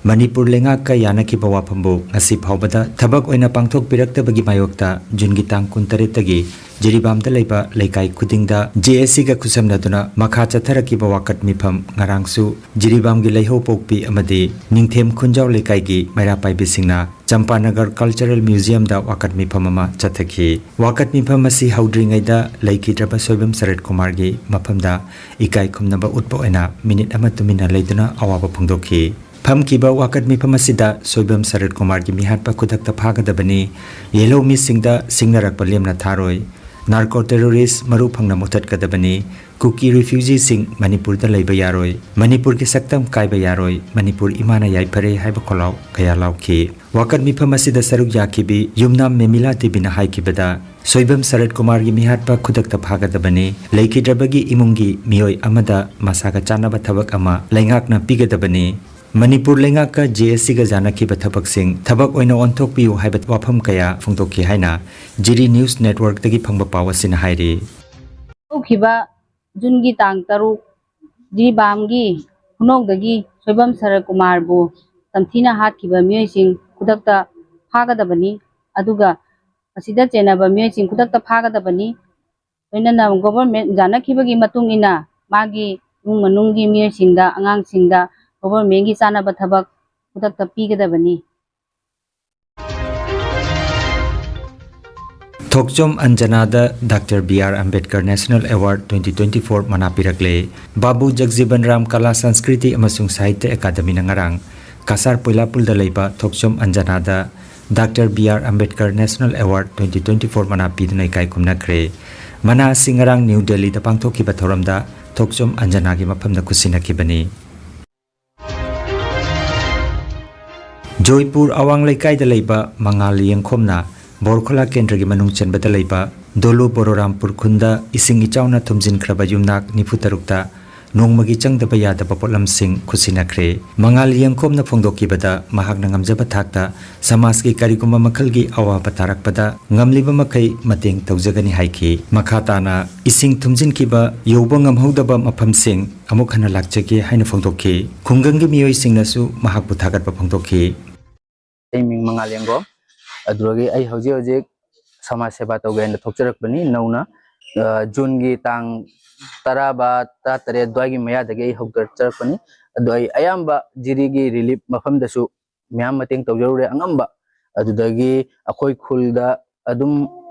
ꯃꯅꯤꯄꯨꯔ ꯂꯩꯉꯥꯛꯀ ꯌꯥꯅꯈꯤꯕ ꯋꯥꯐꯝꯕꯨ ꯉꯁꯤ ꯐꯥꯎꯕꯗ ꯊꯕꯛ ꯑꯣꯏꯅ ꯄꯥꯡꯊꯣꯛꯄꯤꯔꯛꯇꯕꯒꯤ ꯃꯥꯌꯣꯛꯇ ꯖꯨꯟꯒꯤ ꯇꯥꯡ ꯀꯨꯟꯇꯔꯦꯠꯇꯒꯤ ꯖꯤꯔꯤꯕꯥꯝꯗ ꯂꯩꯕ ꯂꯩꯀꯥꯏ ꯈꯨꯗꯤꯡꯗ J A Cꯒ ꯈꯨꯠꯁꯝꯅꯗꯨꯅ ꯃꯈꯥ ꯆꯠꯊꯔꯛꯈꯤꯕ ꯋꯥꯀꯠ ꯃꯤꯐꯝ ꯉꯔꯥꯡꯁꯨ ꯖꯤꯔꯤꯕꯥꯝꯒꯤ ꯂꯩꯍꯧꯄꯣꯛꯄꯤ ꯑꯃꯗꯤ ꯅꯤꯡꯊꯦꯝ ꯈꯨꯟꯖꯥꯎ ꯂꯩꯀꯥꯏꯒꯤ ꯃꯩꯔꯥ ꯄꯥꯏꯕꯤꯁꯤꯡꯅ ꯆꯝꯄꯥꯅꯒꯔ Cultural Museumꯗ ꯋꯥꯀꯠ ꯃꯤꯐꯝ ꯑꯃ ꯆꯠꯊꯈꯤ꯫ ꯋꯥꯀꯠ ꯃꯤꯐꯝ ꯑꯁꯤ ꯍꯧꯗ꯭ꯔꯤꯉꯩꯗ ꯂꯩꯈꯤꯗ꯭ꯔꯕ ꯁꯣꯏꯕꯝ ꯁꯔꯠ ꯀꯨꯃꯥꯔꯒꯤ ꯃꯐꯝꯗ ꯏꯀꯥꯏ ꯈꯨꯝꯅꯕ ꯎꯠꯄ ꯑꯣꯏꯅ ꯃꯤꯅꯤꯠ ꯑꯃ ꯇꯨꯃꯤꯟꯅ ꯂꯩꯗꯨꯅ ꯑꯋꯥꯕ ꯐꯣꯡꯗꯣꯛꯈꯤ꯫ ꯐꯝꯈꯤꯕ ꯋꯥꯀꯠ ꯃꯤꯐꯝ ꯑꯁꯤꯗ ꯁꯣꯏꯕꯝ ꯁꯔꯠ ꯀꯨꯃꯥꯔꯒꯤ ꯃꯤꯍꯥꯠꯄ ꯈꯨꯗꯛꯇ ꯐꯥꯒꯗꯕꯅꯤ, ꯌꯦꯜꯍꯧ ꯃꯤꯁꯤꯡꯗ ꯁꯤꯡꯅꯔꯛꯄ ꯂꯦꯝꯅ ꯊꯥꯔꯣꯏ, narco terrorist ꯃꯔꯨ ꯐꯪꯅ ꯃꯨꯊꯠꯀꯗꯕꯅꯤ, ꯀꯨꯀꯤ refugeeꯁꯤꯡ ꯃꯅꯤꯄꯨꯔꯗ ꯂꯩꯕ ꯌꯥꯔꯣꯏ, ꯃꯅꯤꯄꯨꯔꯒꯤ ꯁꯛꯇꯝ ꯀꯥꯏꯕ ꯌꯥꯔꯣꯏ, ꯃꯅꯤꯄꯨꯔ ꯏꯃꯥꯅ ꯌꯥꯏꯐꯔꯦ ꯍꯥꯏꯕ ꯈꯣꯜꯂꯥꯎ ꯀꯌꯥ ꯂꯥꯎꯈꯤ꯫ ꯋꯥꯀꯠ ꯃꯤꯐꯝ ꯑꯁꯤꯗ ꯁꯔꯨꯛ ꯌꯥꯈꯤꯕꯤ ꯌꯨꯝꯅꯥꯝ ꯃꯦꯃꯤꯂꯥ ꯗꯦꯕꯤꯅ ꯍꯥꯏꯈꯤꯕꯗ, ꯁꯣꯏꯕꯝ ꯁꯔꯠ ꯀꯨꯃꯥꯔꯒꯤ ꯃꯤꯍꯥꯠꯄ ꯈꯨꯗꯛꯇ ꯐꯥꯒꯗꯕꯅꯤ꯫ ꯂꯩꯈꯤꯗ꯭ꯔꯕꯒꯤ ꯏꯃꯨꯡꯒꯤ ꯃꯤꯑꯣꯏ ꯑꯃꯗ ꯃꯁꯥꯒ ꯆꯥꯟꯅꯕ ꯊꯕꯛ ꯑꯃ ꯂꯩꯉꯥꯛꯅ ꯄꯤꯒꯗꯕꯅꯤ꯫ ꯃꯅꯤꯄꯨꯔ ꯂꯩꯉꯥꯛꯀ ꯖꯦ ꯑꯦꯁ ꯁꯤꯒ ꯌꯥꯅꯈꯤꯕ ꯊꯕꯛꯁꯤꯡ ꯊꯕꯛ ꯑꯣꯏꯅ ꯑꯣꯟꯊꯣꯛꯄꯤꯌꯨ ꯍꯥꯏꯕ ꯋꯥꯐꯝ ꯀꯌꯥ ꯐꯣꯡꯗꯣꯛꯈꯤ ꯍꯥꯏꯅ ꯖꯤꯔꯤ ꯅ꯭ꯌꯨꯁ ꯅꯦꯠꯋꯔꯛꯇꯒꯤ ꯐꯪꯕ ꯄꯥꯎ ꯑꯁꯤꯅ ꯍꯥꯏꯔꯤ꯫ ꯍꯧꯈꯤꯕ ꯖꯨꯟꯒꯤ ꯇꯥꯡ ꯇꯔꯨꯛ ꯖꯤꯔꯤꯕꯥꯝꯒꯤ ꯈꯨꯅꯧꯗꯒꯤ ꯁꯣꯏꯕꯝ ꯁꯔꯠ ꯀꯨꯃꯥꯔꯕꯨ ꯇꯝꯊꯤꯅ ꯍꯥꯠꯈꯤꯕ ꯃꯤꯑꯣꯏꯁꯤꯡ ꯈꯨꯗꯛꯇ ꯐꯥꯒꯗꯕꯅꯤ꯫ ꯑꯗꯨꯒ ꯑꯁꯤꯗ ꯆꯦꯟꯅꯕ ꯃꯤꯑꯣꯏꯁꯤꯡ ꯈꯨꯗꯛꯇ ꯐꯥꯒꯗꯕꯅꯤ꯫ ꯂꯣꯏꯅꯅ ꯒꯣꯚꯔꯟꯃꯦꯟ ꯌꯥꯅꯈꯤꯕꯒꯤ ꯃꯇꯨꯡ ꯏꯟꯅ ꯃꯥꯒꯤ ꯏꯃꯨꯡ ꯃꯅꯨꯡꯒꯤ ꯃꯤꯑꯣꯏꯁꯤꯡꯗ, ꯑꯉꯥꯡꯁꯤꯡꯗ ꯒꯣꯚꯔꯟꯃꯦꯟꯒꯤ ꯆꯥꯅꯕ ꯊꯕꯛ ꯈꯨꯗꯛꯇ ꯄꯤꯒꯗꯕꯅꯤ꯫ ꯊꯣꯛꯆꯣꯝ ꯑꯟꯖꯅꯥꯗ doctor B R Ambedkar national award twenty twenty four ꯃꯅꯥ ꯄꯤꯔꯛꯂꯦ꯫ ꯕꯥꯕꯨ ꯖꯒꯖꯤꯕꯟ ꯔꯥꯝ ꯀꯂꯥ ꯁꯪꯁꯀ꯭ꯔꯤꯇꯤ ꯑꯃꯁꯨꯡ ꯁꯥꯍꯤꯇ꯭ꯌ ꯑꯦꯀꯥꯗꯃꯤꯅ ꯉꯔꯥꯡ ꯀꯁꯥꯔ ꯄꯣꯏꯂꯥꯄꯨꯜꯗ ꯂꯩꯕ ꯊꯣꯛꯆꯣꯝ ꯑꯟꯖꯅꯥꯗ doctor B R Ambedkar national award twenty twenty four ꯃꯅꯥ ꯄꯤꯗꯨꯅ ꯏꯀꯥꯏ ꯈꯨꯝꯅꯈ꯭ꯔꯦ꯫ ꯃꯅꯥ ꯑꯁꯤ ꯉꯔꯥꯡ ꯅ꯭ꯌꯨ ꯗꯦꯜꯂꯤꯗ ꯄꯥꯡꯊꯣꯛꯈꯤꯕ ꯊꯧꯔꯝꯗ ꯊꯣꯛꯆꯣꯝ ꯑꯟꯖꯅꯥꯒꯤ ꯃꯐꯝꯗ ꯈꯨꯠꯁꯤꯟꯅꯈꯤꯕꯅꯤ꯫ ꯖꯣꯏꯄꯨꯔ ꯑꯋꯥꯡ ꯂꯩꯀꯥꯏꯗ ꯂꯩꯕ ꯃꯉꯥꯜ ꯂꯤꯌꯦꯡꯈꯣꯝꯅ ꯕꯣꯔꯈꯣꯂꯥ ꯀꯦꯟꯗ꯭ꯔꯒꯤ ꯃꯅꯨꯡ ꯆꯟꯕꯗ ꯂꯩꯕ ꯗꯣꯂꯨ ꯕꯣꯔꯣꯔꯥꯝꯄꯨꯔ ꯈꯨꯟꯗ ꯏꯁꯤꯡ ꯏꯆꯥꯎꯅ ꯊꯨꯝꯖꯤꯟꯈ꯭ꯔꯕ ꯌꯨꯝꯅꯥꯛ ꯅꯤꯐꯨ ꯇꯔꯨꯛꯇ ꯅꯣꯡꯃꯒꯤ ꯆꯪꯗꯕ ꯌꯥꯗꯕ ꯄꯣꯠꯂꯝꯁꯤꯡ ꯈꯨꯠꯁꯤꯟꯅꯈ꯭ꯔꯦ꯫ ꯃꯉꯥꯜ ꯂꯤꯌꯦꯡꯈꯣꯝꯅ ꯐꯣꯡꯗꯣꯛꯈꯤꯕꯗ, ꯃꯍꯥꯛꯅ ꯉꯝꯖꯕ ꯊꯥꯛꯇ ꯁꯃꯥꯖꯀꯤ ꯀꯔꯤꯒꯨꯝꯕ ꯃꯈꯜꯒꯤ ꯑꯋꯥꯕ ꯇꯥꯔꯛꯄꯗ ꯉꯝꯂꯤꯕ ꯃꯈꯩ ꯃꯇꯦꯡ ꯇꯧꯖꯒꯅꯤ ꯍꯥꯏꯈꯤ꯫ ꯃꯈꯥ ꯇꯥꯅ ꯏꯁꯤꯡ ꯊꯨꯝꯖꯤꯟꯈꯤꯕ ꯌꯧꯕ ꯉꯝꯍꯧꯗꯕ ꯃꯐꯝꯁꯤꯡ ꯑꯃꯨꯛ ꯍꯟꯅ ꯂꯥꯛꯆꯒꯦ ꯍꯥꯏꯅ ꯐꯣꯡꯗꯣꯛꯈꯤ꯫ ꯈꯨꯡꯒꯪꯒꯤ ꯃꯤꯑꯣꯏꯁꯤꯡꯅꯁꯨ ꯃꯍꯥꯛꯄꯨ ꯊꯥꯒꯠꯄ ꯐꯣꯡꯗꯣꯛꯈꯤ꯫ ꯑꯩ ꯃꯤꯡ ꯃꯉꯥꯜ ꯂꯦꯡꯒꯣꯝ꯫ ꯑꯗꯨꯗꯒꯤ ꯑꯩ ꯍꯧꯖꯤꯛ ꯍꯧꯖꯤꯛ ꯁꯃꯥꯖ ꯁꯦꯕꯥ ꯇꯧꯒꯦ ꯍꯥꯏꯅ ꯊꯣꯛꯆꯔꯛꯄꯅꯤ ꯅꯧꯅ꯫ ꯑ, ꯖꯨꯟꯒꯤ ꯇꯥꯡ ꯇꯔꯥ ꯕꯥ ꯇꯔꯥꯇꯔꯦꯠ ꯑꯗꯨꯋꯥꯏꯒꯤ ꯃꯌꯥꯗꯒꯤ ꯑꯩ ꯍꯧꯖꯔꯛꯆꯔꯛꯄꯅꯤ꯫ ꯑꯗꯣ ꯑꯩ ꯑꯌꯥꯝꯕ ꯖꯤꯔꯤꯒꯤ ꯔꯤꯂꯤꯞ ꯃꯐꯝꯗꯁꯨ ꯃꯌꯥꯝ ꯃꯇꯦꯡ ꯇꯧꯖꯔꯨꯔꯦ ꯑꯉꯝꯕ꯫ ꯑꯗꯨꯗꯒꯤ ꯑꯩꯈꯣꯏ ꯈꯨꯜꯗ ꯑꯗꯨꯝ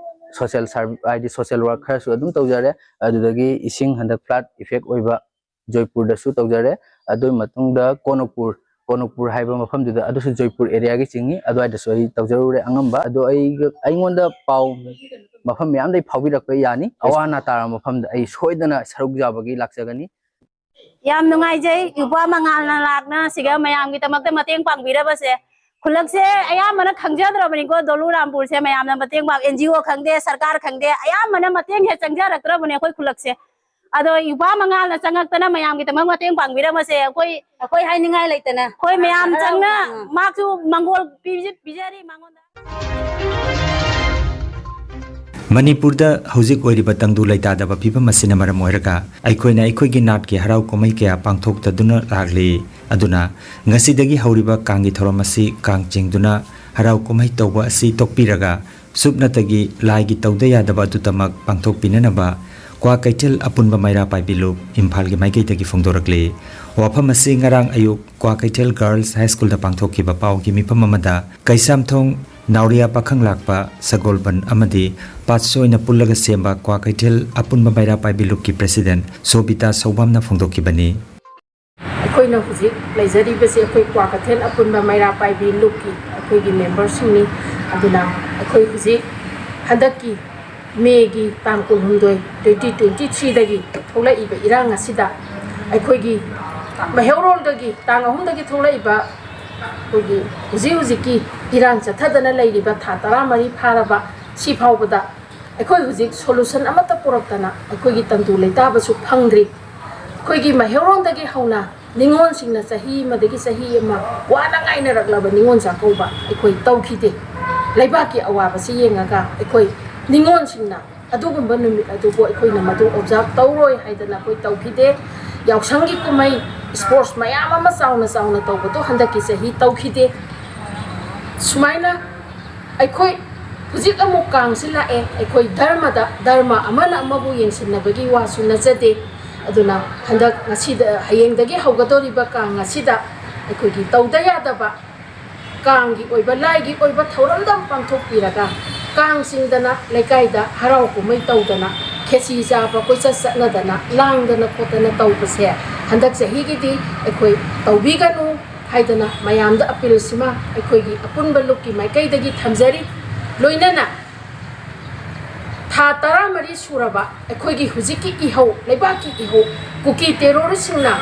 ꯁꯣꯁꯦꯜ ꯁꯥꯔ-, ꯍꯥꯏꯗꯤ ꯁꯣꯁꯦꯜ ꯋꯥꯔꯛ ꯈꯔꯁꯨ ꯑꯗꯨꯝ ꯇꯧꯖꯔꯦ꯫ ꯑꯗꯨꯗꯒꯤ ꯏꯁꯤꯡ ꯍꯟꯗꯛ ꯐ꯭ꯂꯠ ꯏꯐꯦꯛ ꯑꯣꯏꯕ ꯖꯣꯏꯄꯨꯔꯗꯁꯨ ꯇꯧꯖꯔꯦ꯫ ꯑꯗꯨꯒꯤ ꯃꯇꯨꯡꯗ ꯀꯣꯅꯨꯄꯨꯔ, ꯀꯣꯅꯨꯄꯨꯔ ꯍꯥꯏꯕ ꯃꯐꯝꯗꯨꯗ ꯑꯗꯨꯁꯨ ꯖꯣꯏꯄꯨꯔ ꯑꯦꯔꯤꯌꯥꯒꯤ ꯆꯤꯡꯉꯤ, ꯑꯗꯨꯋꯥꯏꯗꯁꯨ ꯑꯩ ꯇꯧꯖꯔꯨꯔꯦ ꯑꯉꯝꯕ꯫ ꯑꯗꯣ ꯑꯩꯒ, ꯑꯩꯉꯣꯟꯗ ꯄꯥꯎ ꯃꯐꯝ ꯃꯌꯥꯝꯗꯒꯤ ꯐꯥꯎꯕꯤꯔꯛꯄ ꯌꯥꯅꯤ꯫ ꯑꯋꯥ ꯑꯅꯥ ꯇꯥꯔꯕ ꯃꯐꯝꯗ ꯑꯩ ꯁꯣꯏꯗꯅ ꯁꯔꯨꯛ ꯌꯥꯕꯒꯤ ꯂꯥꯛꯆꯒꯅꯤ꯫ ꯌꯥꯝ ꯅꯨꯡꯉꯥꯏꯖꯩ, ꯏꯄ꯭ꯋꯥ ꯃꯉꯥꯜꯅ ꯂꯥꯛꯅ ꯁꯤꯒ ꯃꯌꯥꯝꯒꯤꯗꯃꯛꯇ ꯃꯇꯦꯡ ꯄꯥꯡꯕꯤꯔꯕꯁꯦ꯫ ꯈꯨꯜꯂꯛꯁꯦ ꯑꯌꯥꯝꯕꯅ ꯈꯪꯖꯗ꯭ꯔꯕꯅꯤꯀꯣ, ꯗꯣꯂꯨ ꯔꯥꯝꯄꯨꯔꯁꯦ ꯃꯌꯥꯝꯅ ꯃꯇꯦꯡ ꯄꯥꯡ, ꯑꯦꯟ ꯖꯤ ꯑꯣ ꯈꯪꯗꯦ, ꯁꯔꯀꯥꯔ ꯈꯪꯗꯦ, ꯑꯌꯥꯝꯕꯅ ꯃꯇꯦꯡꯁꯦ ꯆꯪꯖꯔꯛꯇ꯭ꯔꯕꯅꯦ ꯑꯩꯈꯣꯏ ꯈꯨꯜꯂꯛꯁꯦ꯫ ꯑꯗꯣ ꯏꯄ꯭ꯋꯥ ꯃꯉꯥꯜꯅ ꯆꯪꯉꯛꯇꯅ ꯃꯌꯥꯝꯒꯤꯗꯃꯛ ꯃꯇꯦꯡ ꯄꯥꯡꯕꯤꯔꯝꯃꯁꯦ꯫ ꯑꯩꯈꯣꯏ ꯑꯩꯈꯣꯏ ꯍꯥꯏꯅꯤꯡꯉꯥꯏ ꯂꯩꯇꯅ ꯑꯩꯈꯣꯏ ꯃꯌꯥꯝ ꯆꯪꯅ ꯃꯍꯥꯛꯁꯨ ꯃꯪꯒꯣꯜ ꯄꯤꯖ-, ꯄꯤꯖꯔꯤ ꯃꯉꯣꯟꯗ꯫ ꯃꯅꯤꯄꯨꯔꯗ ꯍꯧꯖꯤꯛ ꯑꯣꯏꯔꯤꯕ ꯇꯪꯗꯨ ꯂꯩꯇꯥꯗꯕ ꯐꯤꯕꯝ ꯑꯁꯤꯅ ꯃꯔꯝ ꯑꯣꯏꯔꯒ ꯑꯩꯈꯣꯏꯅ ꯑꯩꯈꯣꯏꯒꯤ ꯅꯥꯠꯀꯤ ꯍꯔꯥꯎ ꯀꯨꯝꯍꯩ ꯀꯌꯥ ꯄꯥꯡꯊꯣꯛꯇꯗꯨꯅ ꯂꯥꯛꯂꯤ꯫ ꯑꯗꯨꯅ ꯉꯁꯤꯗꯒꯤ ꯍꯧꯔꯤꯕ ꯀꯥꯡꯒꯤ ꯊꯧꯔꯝ ꯑꯁꯤ ꯀꯥꯡ ꯆꯤꯡꯗꯨꯅ ꯍꯔꯥꯎ ꯀꯨꯝꯍꯩ ꯇꯧꯕ ꯑꯁꯤ ꯇꯣꯛꯄꯤꯔꯒ ꯁꯨꯞꯅꯇꯒꯤ ꯂꯥꯏꯒꯤ ꯇꯧꯗ ꯌꯥꯗꯕ ꯑꯗꯨꯇꯃꯛ ꯄꯥꯡꯊꯣꯛꯄꯤꯅꯅꯕ ꯀ꯭ꯋꯥꯀꯩꯊꯦꯜ ꯑꯄꯨꯟꯕ ꯃꯩꯔꯥ ꯄꯥꯏꯕꯤ ꯂꯨꯞ ꯏꯝꯐꯥꯜꯒꯤ ꯃꯥꯏꯀꯩꯗꯒꯤ ꯐꯣꯡꯗꯣꯔꯛꯂꯤ꯫ ꯋꯥꯐꯝ ꯑꯁꯤ ꯉꯔꯥꯡ ꯑꯌꯨꯛ ꯀ꯭ꯋꯥꯀꯩꯊꯦꯜ ꯒꯥꯔꯜꯁ ꯍꯥꯏ ꯁ꯭ꯀꯨꯜꯗ ꯄꯥꯡꯊꯣꯛꯈꯤꯕ ꯄꯥꯎꯒꯤ ꯃꯤꯐꯝ ꯑꯃꯗ ꯀꯩꯁꯥꯝꯊꯣꯡ ꯅꯥꯎꯔꯤꯌꯥ ꯄꯥꯈꯪꯂꯥꯛꯄ ꯁꯒꯣꯜꯕꯟ ꯑꯃꯗꯤ ꯄꯥꯠꯁꯣꯏꯅ ꯄꯨꯜꯂꯒ ꯁꯦꯝꯕ ꯀ꯭ꯋꯥꯀꯩꯊꯦꯜ ꯑꯄꯨꯟꯕ ꯃꯩꯔꯥ ꯄꯥꯏꯕꯤ ꯂꯨꯞꯀꯤ ꯄ꯭ꯔꯦꯁꯤꯗꯦꯟꯠ ꯁꯣꯕꯤꯇꯥ ꯁꯧꯕꯥꯝꯅ ꯐꯣꯡꯗꯣꯛꯈꯤꯕꯅꯤ꯫ ꯑꯩꯈꯣꯏꯅ ꯍꯧꯖꯤꯛ ꯂꯩꯖꯔꯤꯕꯁꯤ ꯑꯩꯈꯣꯏ ꯀ꯭ꯋꯥꯀꯩꯊꯦꯜ ꯑꯄꯨꯟꯕ ꯃꯩꯔꯥ ꯄꯥꯏꯕꯤ ꯂꯨꯞꯀꯤ ꯑꯩꯈꯣꯏꯒꯤ ꯃꯦꯝꯕꯔꯁꯤꯡꯅꯤ꯫ ꯑꯗꯨꯅ ꯑꯩꯈꯣꯏ ꯍꯧꯖꯤꯛ ꯍꯟꯗꯛꯀꯤ ꯃꯦꯒꯤ ꯇꯥꯡ ꯀꯨꯟꯍꯨꯝꯗꯣꯏ, twenty twenty threeꯗꯒꯤ ꯊꯣꯛꯂꯛꯏꯕ ꯏꯔꯥꯡ ꯑꯁꯤꯗ ꯑꯩꯈꯣꯏꯒꯤ ꯃꯩꯍꯧꯔꯣꯜꯗꯒꯤ ꯇꯥꯡ ꯑꯍꯨꯝꯗꯒꯤ ꯊꯣꯛꯂꯛꯏꯕ ꯑꯩꯈꯣꯏꯒꯤ ꯍꯧꯖꯤꯛ ꯍꯧꯖꯤꯛꯀꯤ ꯏꯔꯥꯡ ꯆꯠꯊꯗꯅ ꯂꯩꯔꯤꯕ ꯊꯥ ꯇꯔꯥꯃꯔꯤ ꯐꯥꯔꯕ ꯁꯤ ꯐꯥꯎꯕꯗ ꯑꯩꯈꯣꯏ ꯍꯧꯖꯤꯛ solution ꯑꯃꯠꯇ ꯄꯨꯔꯛꯇꯅ ꯑꯩꯈꯣꯏꯒꯤ ꯇꯪꯗꯨ ꯂꯩꯇꯥꯕꯁꯨ ꯐꯪꯗ꯭ꯔꯤ꯫ ꯑꯩꯈꯣꯏꯒꯤ ꯃꯩꯍꯧꯔꯣꯟꯗꯒꯤ ꯍꯧꯅ ꯅꯤꯉꯣꯜꯁꯤꯡꯅ ꯆꯍꯤ ꯑꯃꯗꯒꯤ ꯆꯍꯤ ꯑꯃ ꯋꯥꯅ ꯉꯥꯏꯅꯔꯛꯂꯕ ꯅꯤꯉꯣꯜ ꯆꯥꯛꯀꯧꯕ ꯑꯩꯈꯣꯏ ꯇꯧꯈꯤꯗꯦ꯫ ꯂꯩꯕꯥꯛꯀꯤ ꯑꯋꯥꯕꯁꯤ ꯌꯦꯡꯉꯒ ꯑꯩꯈꯣꯏ ꯅꯤꯉꯣꯜꯁꯤꯡꯅ ꯑꯗꯨꯒꯨꯝꯕ ꯅꯨꯃꯤꯠ ꯑꯗꯨꯕꯨ ꯑꯩꯈꯣꯏꯅ ꯃꯗꯨ observe ꯇꯧꯔꯣꯏ ꯍꯥꯏꯗꯅ ꯑꯩꯈꯣꯏ ꯇꯧꯈꯤꯗꯦ꯫ ꯌꯥꯎꯁꯪꯒꯤ ꯀꯨꯝꯍꯩ sports ꯃꯌꯥꯝ ꯑꯃ ꯆꯥꯎꯅ ꯆꯥꯎꯅ ꯇꯧꯕꯗꯣ ꯍꯟꯗꯛꯀꯤ ꯆꯍꯤ ꯇꯧꯈꯤꯗꯦ꯫ ꯁꯨꯃꯥꯏꯅ ꯑꯩꯈꯣꯏ ꯍꯧꯖꯤꯛ ꯑꯃꯨꯛ ꯀꯥꯡꯁꯤ ꯂꯥꯛꯑꯦ꯫ ꯑꯩꯈꯣꯏ ꯙꯔꯃꯗ, ꯙꯔꯃ ꯑꯃꯅ ꯑꯃꯕꯨ ꯌꯦꯡꯁꯤꯟꯅꯕꯒꯤ ꯋꯥꯁꯨ ꯅꯠꯆꯗꯦ꯫ ꯑꯗꯨꯅ ꯍꯟꯗꯛ ꯉꯁꯤꯗ, ꯍꯌꯦꯡꯗꯒꯤ ꯍꯧꯒꯗꯧꯔꯤꯕ ꯀꯥꯡ ꯑꯁꯤꯗ ꯑꯩꯈꯣꯏꯒꯤ ꯇꯧꯗ ꯌꯥꯗꯕ ꯀꯥꯡꯒꯤ ꯑꯣꯏꯕ, ꯂꯥꯏꯒꯤ ꯑꯣꯏꯕ ꯊꯧꯔꯝꯗ ꯄꯥꯡꯊꯣꯛꯄꯤꯔꯒ ꯀꯥꯡ ꯆꯤꯡꯗꯅ, ꯂꯩꯀꯥꯏꯗ ꯍꯔꯥꯎ ꯀꯨꯝꯍꯩ ꯇꯧꯗꯅ, ꯈꯦꯆꯤ ꯆꯥꯕ ꯀꯣꯏꯆꯠ ꯆꯠꯅꯗꯅ, ꯂꯥꯡꯗꯅ ꯈꯣꯠꯇꯅ ꯇꯧꯕꯁꯦ ꯍꯟꯗꯛ ꯆꯍꯤꯒꯤꯗꯤ ꯑꯩꯈꯣꯏ ꯇꯧꯕꯤꯒꯅꯨ ꯍꯥꯏꯗꯅ ꯃꯌꯥꯝꯗ appealꯁꯤꯃ ꯑꯩꯈꯣꯏꯒꯤ ꯑꯄꯨꯟꯕ ꯂꯨꯞꯀꯤ ꯃꯥꯏꯀꯩꯗꯒꯤ ꯊꯝꯖꯔꯤ꯫ ꯂꯣꯏꯅꯅ ꯊꯥ ꯇꯔꯥꯃꯔꯤ ꯁꯨꯔꯕ ꯑꯩꯈꯣꯏꯒꯤ ꯍꯧꯖꯤꯛꯀꯤ ꯏꯍꯧ, ꯂꯩꯕꯥꯛꯀꯤ ꯏꯍꯧ, ꯀꯨꯀꯤ terroristꯁꯤꯡꯅ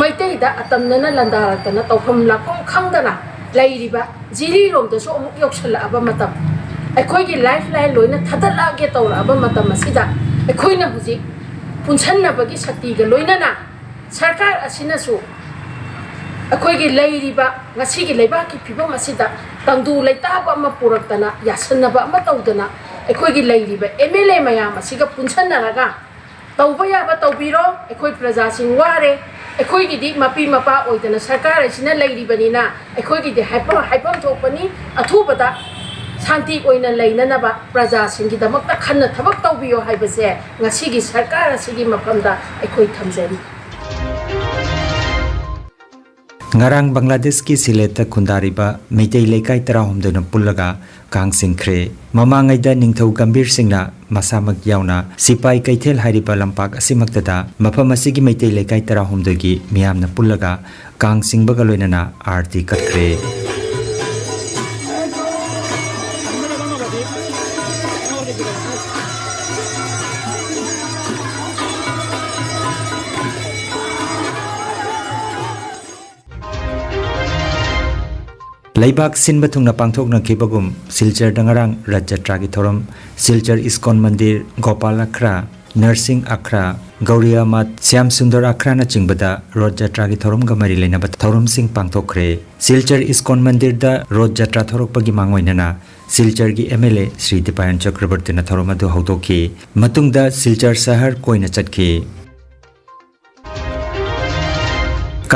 ꯃꯩꯇꯩꯗ ꯑꯇꯝꯅꯅ ꯂꯥꯟꯗꯥꯔꯛꯇꯅ ꯇꯧꯐꯝ ꯂꯥꯛꯐꯝ ꯈꯪꯗꯅ ꯂꯩꯔꯤꯕ ꯖꯤꯔꯤꯔꯣꯝꯗꯁꯨ ꯑꯃꯨꯛ ꯌꯧꯁꯜꯂꯛꯑꯕ ꯃꯇꯝ, ꯑꯩꯈꯣꯏꯒꯤ ꯂꯥꯏꯐ ꯂꯥꯏꯟ ꯂꯣꯏꯅ ꯊꯥꯗꯠꯂꯛꯑꯒꯦ ꯇꯧꯔꯛꯑꯕ ꯃꯇꯝ ꯑꯁꯤꯗ, ꯑꯩꯈꯣꯏꯅ ꯍꯧꯖꯤꯛ ꯄꯨꯟꯁꯟꯅꯕꯒꯤ ꯁꯛꯇꯤꯒ ꯂꯣꯏꯅꯅ ꯁꯔꯀꯥꯔ ꯑꯁꯤꯅꯁꯨ ꯑꯩꯈꯣꯏꯒꯤ ꯂꯩꯔꯤꯕ ꯉꯁꯤꯒꯤ ꯂꯩꯕꯥꯛꯀꯤ ꯐꯤꯕꯝ ꯑꯁꯤꯗ ꯇꯪꯗꯨ ꯂꯩꯇꯥꯕ ꯑꯃ ꯄꯨꯔꯛꯇꯅ, ꯌꯥꯁꯟꯅꯕ ꯑꯃ ꯇꯧꯗꯅ, ꯑꯩꯈꯣꯏꯒꯤ ꯂꯩꯔꯤꯕ ꯑꯦꯝ ꯑꯦꯜ ꯑꯦ ꯃꯌꯥꯝ ꯑꯁꯤꯒ ꯄꯨꯟꯁꯟꯅꯔꯒ ꯇꯧꯕ ꯌꯥꯕ ꯇꯧꯕꯤꯔꯣ꯫ ꯑꯩꯈꯣꯏ ꯄ꯭ꯔꯖꯥꯁꯤꯡ ꯋꯥꯔꯦ꯫ ꯑꯩꯈꯣꯏꯒꯤꯗꯤ ꯃꯄꯤ ꯃꯄꯥ ꯑꯣꯏꯗꯅ ꯁꯔꯀꯥꯔ ꯑꯁꯤꯅ ꯂꯩꯔꯤꯕꯅꯤꯅ, ꯑꯩꯈꯣꯏꯒꯤꯗꯤ ꯍꯥꯏꯐꯝ, ꯍꯥꯏꯐꯝ ꯊꯣꯛꯄꯅꯤ꯫ ꯑꯊꯨꯕꯗ ꯁꯥꯟꯇꯤ ꯑꯣꯏꯅ ꯂꯩꯅꯅꯕ ꯄ꯭ꯔꯖꯥꯁꯤꯡꯒꯤꯗꯃꯛꯇ ꯈꯟꯅ ꯊꯕꯛ ꯇꯧꯕꯤꯌꯣ ꯍꯥꯏꯕꯁꯦ ꯉꯁꯤꯒꯤ ꯁꯔꯀꯥꯔ ꯑꯁꯤꯒꯤ ꯃꯐꯝꯗ ꯑꯩꯈꯣꯏ ꯊꯝꯖꯔꯤ꯫ ꯉꯔꯥꯡ ꯕꯪꯒ꯭ꯂꯥꯗꯦꯁꯀꯤ ꯁꯤꯂꯦꯠꯇ ꯈꯨꯟꯗꯥꯔꯤꯕ ꯃꯩꯇꯩ ꯂꯩꯀꯥꯏ ꯇꯔꯥꯍꯨꯝꯗꯣꯏꯅ ꯄꯨꯜꯂꯒ ꯀꯥꯡ ꯆꯤꯡꯈ꯭ꯔꯦ꯫ ꯃꯃꯥꯡꯉꯩꯗ ꯅꯤꯡꯊꯧ ꯒꯝꯚꯤꯔ ꯁꯤꯡꯅ ꯃꯁꯥꯃꯛ ꯌꯥꯎꯅ ꯁꯤꯄꯥꯏ ꯀꯩꯊꯦꯜ ꯍꯥꯏꯔꯤꯕ ꯂꯝꯄꯥꯛ ꯑꯁꯤꯃꯛꯇꯗ ꯃꯐꯝ ꯑꯁꯤꯒꯤ ꯃꯩꯇꯩ ꯂꯩꯀꯥꯏ ꯇꯔꯥꯍꯨꯝꯗꯣꯏꯒꯤ ꯃꯤꯌꯥꯝꯅ ꯄꯨꯜꯂꯒ ꯀꯥꯡ ꯆꯤꯡꯕꯒ ꯂꯣꯏꯅꯅ ꯑꯥꯔꯇꯤ ꯀꯠꯈ꯭ꯔꯦ꯫ ꯂꯩꯕꯥꯛ ꯁꯤꯟꯕ ꯊꯨꯡꯅ ꯄꯥꯡꯊꯣꯛꯅꯈꯤꯕꯒꯨꯝ ꯁꯤꯜꯆꯔꯗ ꯉꯔꯥꯡ ꯔꯊ ꯖꯇ꯭ꯔꯥꯒꯤ ꯊꯧꯔꯝ ꯁꯤꯜꯆꯔ ꯏꯁꯀꯣꯟ ꯃꯟꯗꯤꯔ, ꯒꯣꯄꯥꯜ ꯑꯈ꯭ꯔꯥ, ꯅꯔꯁꯤꯡ ꯑꯈ꯭ꯔꯥ, ꯒꯧꯔꯤꯌꯥ ꯃꯊ, ꯁ꯭ꯌꯥꯝ ꯁꯨꯟꯗꯔ ꯑꯈ꯭ꯔꯥꯅꯆꯤꯡꯕꯗ ꯔꯣꯠ ꯖꯇ꯭ꯔꯥꯒꯤ ꯊꯧꯔꯝꯒ ꯃꯔꯤ ꯂꯩꯅꯕ ꯊꯧꯔꯝꯁꯤꯡ ꯄꯥꯡꯊꯣꯛꯈ꯭ꯔꯦ꯫ ꯁꯤꯜꯆꯔ ꯏꯁꯀꯣꯟ ꯃꯟꯗꯤꯔꯗ ꯔꯣꯠ ꯖꯇ꯭ꯔꯥ ꯊꯣꯔꯛꯄꯒꯤ ꯃꯥꯡꯑꯣꯏꯅꯅ ꯁꯤꯜꯆꯔꯒꯤ ꯑꯦꯝ ꯑꯦꯜ ꯑꯦ ꯁ꯭ꯔꯤ ꯗꯤꯄꯥꯌꯟ ꯆꯀ꯭ꯔꯕꯔꯇꯤꯅ ꯊꯧꯔꯝ ꯑꯗꯨ ꯍꯧꯗꯣꯛꯈꯤ꯫ ꯃꯇꯨꯡꯗ ꯁꯤꯜꯆꯔ ꯁꯍꯔ ꯀꯣꯏꯅ ꯆꯠꯈꯤ꯫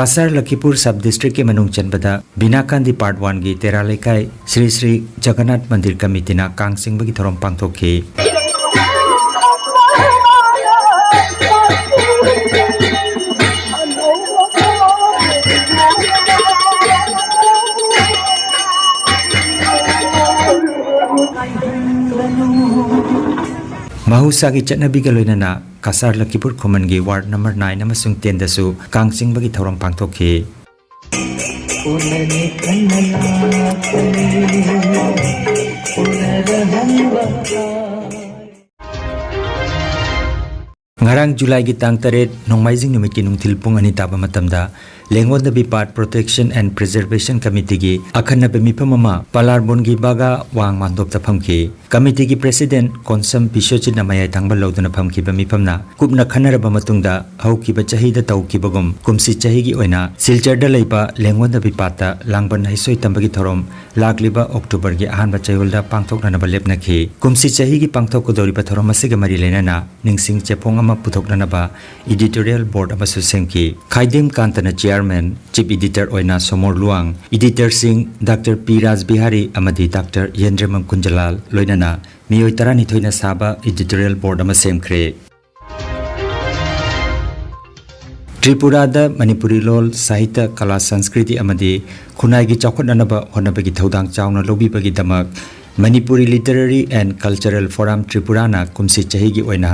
ꯀꯥꯁꯥꯔ ꯂꯈꯤꯄꯨꯔ ꯁꯕ ꯗꯤꯁꯇ꯭ꯔꯤꯛꯀꯤ ꯃꯅꯨꯡ ꯆꯟꯕꯗ ꯕꯤꯅꯥꯀꯥꯟꯗꯤ ꯄꯥꯔꯠ ꯋꯥꯟꯒꯤ ꯇꯦꯔꯥ ꯂꯩꯀꯥꯏ ꯁ꯭ꯔꯤ ꯁ꯭ꯔꯤ ꯖꯒꯟꯅꯥꯊ ꯃꯟꯗꯤꯔ ꯀꯃꯤꯇꯤꯅ ꯀꯥꯡ ꯆꯤꯡꯕꯒꯤ ꯊꯧꯔꯝ ꯄꯥꯡꯊꯣꯛꯈꯤ꯫ ꯃꯍꯧꯁꯥꯒꯤ ꯆꯠꯅꯕꯤꯒ ꯂꯣꯏꯅꯅ ꯀꯁꯥꯔ ꯂꯈꯤꯄꯨꯔ ꯈꯨꯃꯟꯒꯤ ꯋꯥꯔꯗ ꯅꯝꯕꯔ ꯅꯥꯏꯟ ꯑꯃꯁꯨꯡ ꯇꯦꯟꯗꯁꯨ ꯀꯥꯡ ꯆꯤꯡꯕꯒꯤ ꯊꯧꯔꯝ ꯄꯥꯡꯊꯣꯛꯈꯤ꯫ ꯉꯔꯥꯡ ꯖꯨꯂꯥꯏꯒꯤ ꯇꯥꯡ ꯇꯔꯦꯠ ꯅꯣꯡꯃꯥꯏꯖꯤꯡ ꯅꯨꯃꯤꯠꯀꯤ ꯅꯨꯡꯊꯤꯜ ꯄꯨꯡ ꯑꯅꯤ ꯇꯥꯕ ꯃꯇꯝꯗ ꯂꯦꯡꯒꯣꯟꯗꯕꯤ ꯄꯥꯠ Protection and Preservation Committeeꯒꯤ ꯑꯈꯟꯅꯕ ꯃꯤꯐꯝ ꯑꯃ ꯄꯂꯥꯔꯕꯣꯟꯒꯤ ꯕꯥꯒꯥ ꯋꯥꯡ ꯃꯥꯟꯗꯣꯞꯇ ꯐꯝꯈꯤ꯫ Committeeꯒꯤ President ꯀꯣꯟꯁꯝ ꯕꯤꯁ꯭ꯋꯖꯤꯠꯅ ꯃꯌꯥꯏ ꯊꯪꯕ ꯂꯧꯗꯨꯅ ꯐꯝꯈꯤꯕ ꯃꯤꯐꯝꯅ ꯀꯨꯞꯅ ꯈꯟꯅꯔꯕ ꯃꯇꯨꯡꯗ ꯍꯧꯈꯤꯕ ꯆꯍꯤꯗ ꯇꯧꯈꯤꯕꯒꯨꯝ ꯀꯨꯝꯁꯤ ꯆꯍꯤꯒꯤ ꯑꯣꯏꯅ ꯁꯤꯜꯆꯔꯗ ꯂꯩꯕ ꯂꯦꯡꯒꯣꯟꯗꯕꯤ ꯄꯥꯠꯇ ꯂꯥꯡꯕꯟ ꯍꯩꯁꯣꯏ ꯇꯝꯕꯒꯤ ꯊꯧꯔꯝ ꯂꯥꯛꯂꯤꯕ Octoberꯒꯤ ꯑꯍꯥꯟꯕ ꯆꯌꯣꯜꯗ ꯄꯥꯡꯊꯣꯛꯅꯅꯕ ꯂꯦꯞꯅꯈꯤ꯫ ꯀꯨꯝꯁꯤ ꯆꯍꯤꯒꯤ ꯄꯥꯡꯊꯣꯛꯀꯗꯧꯔꯤꯕ ꯊꯧꯔꯝ ꯑꯁꯤꯒ ꯃꯔꯤ ꯂꯩꯅꯅ ꯅꯤꯡꯁꯤꯡ ꯆꯦꯐꯣꯡ ꯑꯃ ꯄꯨꯊꯣꯛꯅꯅꯕ editorial board ꯑꯃꯁꯨ ꯁꯦꯝꯈꯤ꯫ ꯈꯥꯏꯗꯦꯝ ꯀꯥꯟꯇꯅ chairman, chief editor ꯑꯣꯏꯅ ꯁꯣꯃꯣꯔ ꯂꯨꯋꯥꯡ, editorꯁꯤꯡ Doctor ꯄꯤ ꯔꯥꯖꯕꯤꯍꯥꯔꯤ ꯑꯃꯗꯤ Doctor ꯌꯦꯟꯗ꯭ꯔꯦꯃꯝ ꯀꯨꯟꯖꯂꯥꯜ ꯂꯣꯏꯅꯅ ꯃꯤꯑꯣꯏ ꯇꯔꯥꯅꯤꯊꯣꯏꯅ ꯁꯥꯕ editorial board ꯑꯃ ꯁꯦꯝꯈ꯭ꯔꯦ꯫ ꯇ꯭ꯔꯤꯄꯨꯔꯥꯗ ꯃꯅꯤꯄꯨꯔꯤ ꯂꯣꯜ, ꯁꯥꯍꯤꯇ꯭ꯌ, ꯀꯂꯥ, ꯁꯪꯁꯀ꯭ꯔꯤꯇꯤ ꯑꯃꯗꯤ ꯈꯨꯟꯅꯥꯏꯒꯤ ꯆꯥꯎꯈꯠꯅꯅꯕ ꯍꯣꯠꯅꯕꯒꯤ ꯊꯧꯗꯥꯡ ꯆꯥꯎꯅ ꯂꯧꯕꯤꯕꯒꯤꯗꯃꯛ Manipuri Literary and Cultural Forum ꯇ꯭ꯔꯤꯄꯨꯔꯥꯅ ꯀꯨꯝꯁꯤ ꯆꯍꯤꯒꯤ ꯑꯣꯏꯅ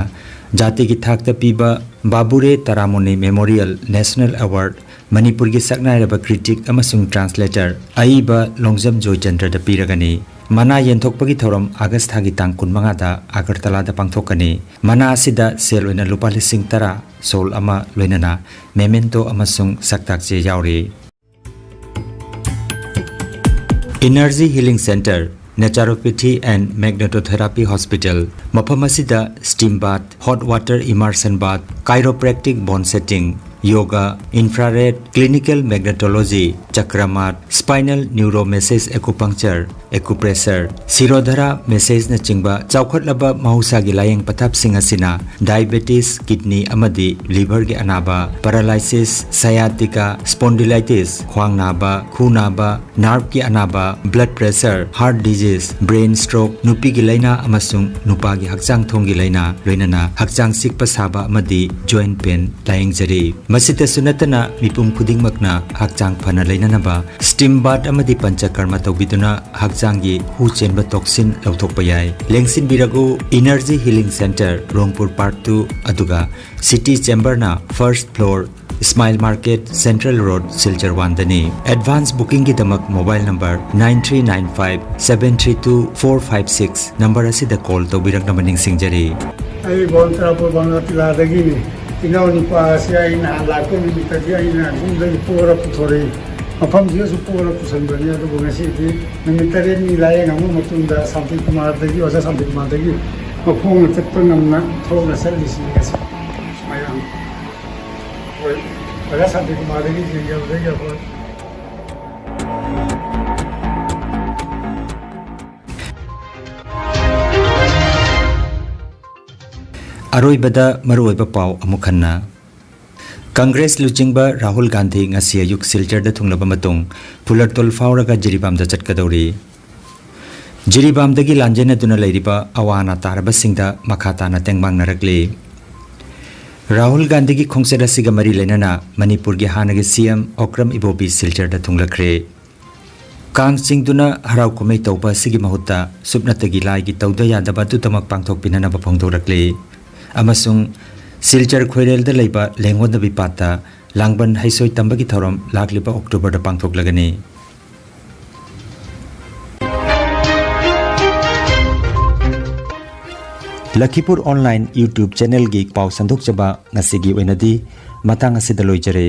ꯖꯥꯇꯤꯒꯤ ꯊꯥꯛꯇ ꯄꯤꯕ ꯕꯥꯕꯨꯔꯦ ꯇꯔꯥꯃꯣꯅꯤ Memorial National Award ꯃꯅꯤꯄꯨꯔꯒꯤ ꯁꯛꯅꯥꯏꯔꯕ critic ꯑꯃꯁꯨꯡ translator ꯑꯏꯕ ꯂꯣꯡꯖꯝ ꯖꯣꯏꯆꯟꯗ꯭ꯔꯗ ꯄꯤꯔꯒꯅꯤ꯫ ꯃꯅꯥ ꯌꯦꯟꯊꯣꯛꯄꯒꯤ ꯊꯧꯔꯝ ꯑꯥꯒꯁ ꯊꯥꯒꯤ ꯇꯥꯡ ꯀꯨꯟꯃꯉꯥꯗ ꯑꯒꯔꯇꯂꯥꯗ ꯄꯥꯡꯊꯣꯛꯀꯅꯤ꯫ ꯃꯅꯥ ꯑꯁꯤꯗ ꯁꯦꯜ ꯑꯣꯏꯅ ꯂꯨꯄꯥ ꯂꯤꯁꯤꯡ ꯇꯔꯥ, ꯁꯣꯜ ꯑꯃ ꯂꯣꯏꯅꯅ memento ꯑꯃꯁꯨꯡ ꯁꯛꯇꯥꯛ ꯆꯦ ꯌꯥꯎꯔꯤ꯫ Energy Healing Center, Naturopathy and Magnetotherapy Hospital, ꯃꯐꯝ ꯑꯁꯤꯗ steam bath, hot water immersion bath, chiropractic bone setting, yoga, infrared, clinical magnetology, chakra mat, spinal neuromassage acupuncture, acupressure, Shirodhara massageꯅꯆꯤꯡꯕ ꯆꯥꯎꯈꯠꯂꯕ ꯃꯍꯧꯁꯥꯒꯤ ꯂꯥꯌꯦꯡ ꯄꯊꯥꯞꯁꯤꯡ ꯑꯁꯤꯅ diabetes, kidney ꯑꯃꯗꯤ liverꯒꯤ ꯑꯅꯥꯕ, paralysis, sciatica, spondylitis, ꯈ꯭ꯋꯥꯡ ꯅꯥꯕ, ꯈꯨ ꯅꯥꯕ, nerveꯀꯤ ꯑꯅꯥꯕ, blood pressure, heart disease, brain stroke, ꯅꯨꯄꯤꯒꯤ ꯂꯥꯏꯅꯥ ꯑꯃꯁꯨꯡ ꯅꯨꯄꯥꯒꯤ ꯍꯛꯆꯥꯡ ꯊꯣꯡꯒꯤ ꯂꯥꯏꯅꯥ, ꯂꯣꯏꯅꯅ ꯍꯛꯆꯥꯡ ꯆꯤꯛꯄ ꯁꯥꯕ ꯑꯃꯗꯤ joint pain ꯂꯥꯌꯦꯡꯖꯔꯤ꯫ ꯃꯁꯤꯇꯁꯨ ꯅꯠꯇꯅ ꯃꯤꯄꯨꯝ ꯈꯨꯗꯤꯡꯃꯛꯅ ꯍꯛꯆꯥꯡ ꯐꯅ ꯂꯩꯅꯅꯕ steam bath ꯑꯃꯗꯤ ꯄꯟꯆꯀꯔꯃ ꯇꯧꯕꯤꯗꯨꯅ ꯍꯛꯆꯥꯡꯒꯤ ꯍꯨ ꯆꯦꯟꯕ toxin ꯂꯧꯊꯣꯛꯄ ꯌꯥꯏ꯫ ꯂꯦꯡꯁꯤꯟꯕꯤꯔꯛꯎ, Energy Healing Center, ꯔꯣꯡꯄꯨꯔ Park two, ꯑꯗꯨꯒ City Chamberꯅ first floor, Smile Market, Central Road, Silchar one ꯗꯅꯤ꯫ Advance bookingꯒꯤꯗꯃꯛ mobile number nine three nine five seven three two four five six number ꯑꯁꯤꯗ call ꯇꯧꯕꯤꯔꯛꯅꯕ ꯅꯤꯡꯁꯤꯡꯖꯔꯤ꯫ ꯑꯩ ꯕꯣꯟ ꯇꯔꯥꯄꯨꯔ ꯕꯪꯒꯥꯇꯤꯂꯥꯗꯒꯤꯅꯤ꯫ ꯏꯅꯥꯎ ꯅꯨꯄꯥ ꯑꯁꯤ ꯑꯩ ꯅꯍꯥꯟ ꯂꯥꯛꯄ ꯅꯨꯃꯤꯠꯇꯗꯤ ꯑꯩꯅ ꯌꯨꯝꯗꯒꯤ ꯄꯣꯔ ꯄꯨꯊꯣꯔꯛꯏ꯫ ꯃꯐꯝꯁꯤꯗꯁꯨ ꯄꯣꯔ ꯄꯨꯁꯟꯕꯅꯤ꯫ ꯑꯗꯨꯕꯨ ꯉꯁꯤꯗꯤ ꯅꯨꯃꯤꯠ ꯇꯔꯦꯠꯅꯤ ꯂꯥꯌꯦꯡꯉꯕ ꯃꯇꯨꯡꯗ ꯁꯥꯟꯇꯤ ꯀꯨꯃꯥꯔꯗꯒꯤ, ꯑꯣꯖꯥ ꯁꯥꯟꯇꯤ ꯀꯨꯃꯥꯔꯗꯒꯤ ꯃꯈꯣꯡꯅ ꯆꯠꯄ ꯉꯝꯅ ꯊꯣꯛꯅ ꯆꯠꯂꯤꯁꯤ ꯉꯁꯤ꯫ ꯃꯌꯥꯝ ꯑꯩꯈꯣꯏ ꯑꯣꯖꯥ ꯁꯥꯟꯇꯤ ꯀꯨꯃꯥꯔꯗꯒꯤ ꯌꯦꯡꯖꯕꯗꯒꯤ ꯑꯩꯈꯣꯏ ꯑꯔꯣꯏꯕꯗ ꯃꯔꯨꯑꯣꯏꯕ ꯄꯥꯎ ꯑꯃꯨꯛ ꯍꯟꯅ꯫ ꯀꯪꯒ꯭ꯔꯦꯁ ꯂꯨꯆꯤꯡꯕ ꯔꯥꯍꯨꯜ ꯒꯥꯟꯙꯤ ꯉꯁꯤ ꯑꯌꯨꯛ ꯁꯤꯜꯆꯔꯗ ꯊꯨꯡꯂꯕ ꯃꯇꯨꯡ ꯐꯨꯂꯔꯇꯣꯜ ꯐꯥꯎꯔꯒ ꯖꯤꯔꯤꯕꯥꯝꯗ ꯆꯠꯀꯗꯧꯔꯤ꯫ ꯖꯤꯔꯤꯕꯥꯝꯗꯒꯤ ꯂꯥꯟꯖꯦꯟꯅꯗꯨꯅ ꯂꯩꯔꯤꯕ ꯑꯋꯥ ꯑꯅꯥ ꯇꯥꯔꯕꯁꯤꯡꯗ ꯃꯈꯥ ꯇꯥꯅ ꯇꯦꯡꯕꯥꯡꯅꯔꯛꯂꯤ꯫ ꯔꯥꯍꯨꯜ ꯒꯥꯟꯙꯤꯒꯤ ꯈꯣꯡꯆꯠ ꯑꯁꯤꯒ ꯃꯔꯤ ꯂꯩꯅꯅ ꯃꯅꯤꯄꯨꯔꯒꯤ ꯍꯥꯟꯅꯒꯤ ꯁꯤ ꯑꯦꯝ ꯑꯣꯀ꯭ꯔꯝ ꯏꯕꯣꯕꯤ ꯁꯤꯜꯆꯔꯗ ꯊꯨꯡꯂꯈ꯭ꯔꯦ꯫ ꯀꯥꯡ ꯆꯤꯡꯗꯨꯅ ꯍꯔꯥꯎ ꯀꯨꯝꯍꯩ ꯇꯧꯕ ꯑꯁꯤꯒꯤ ꯃꯍꯨꯠꯇ ꯁꯨꯞꯅꯇꯒꯤ ꯂꯥꯏꯒꯤ ꯇꯧꯗ ꯌꯥꯗꯕ ꯑꯗꯨꯗꯃꯛ ꯄꯥꯡꯊꯣꯛꯄꯤꯅꯅꯕ ꯐꯣꯡꯗꯣꯔꯛꯂꯤ꯫ ꯑꯃꯁꯨꯡ ꯁꯤꯜꯆꯔ ꯈꯣꯏꯔꯦꯜꯗ ꯂꯩꯕ ꯂꯦꯡꯒꯣꯟꯗꯕꯤ ꯄꯥꯠꯇ ꯂꯥꯡꯕꯟ ꯍꯩꯁꯣꯏ ꯇꯝꯕꯒꯤ ꯊꯧꯔꯝ ꯂꯥꯛꯂꯤꯕ ꯑꯣꯛꯇꯣꯕꯔꯗ ꯄꯥꯡꯊꯣꯛꯂꯒꯅꯤ꯫ ꯂꯈꯤꯄꯨꯔ ꯑꯣꯟꯂꯥꯏꯟ YouTube ꯆꯦꯅꯦꯜꯒꯤ ꯄꯥꯎ ꯁꯟꯗꯣꯛꯆꯕ ꯉꯁꯤꯒꯤ ꯑꯣꯏꯅꯗꯤ ꯃꯇꯥꯡ ꯑꯁꯤꯗ ꯂꯣꯏꯖꯔꯦ꯫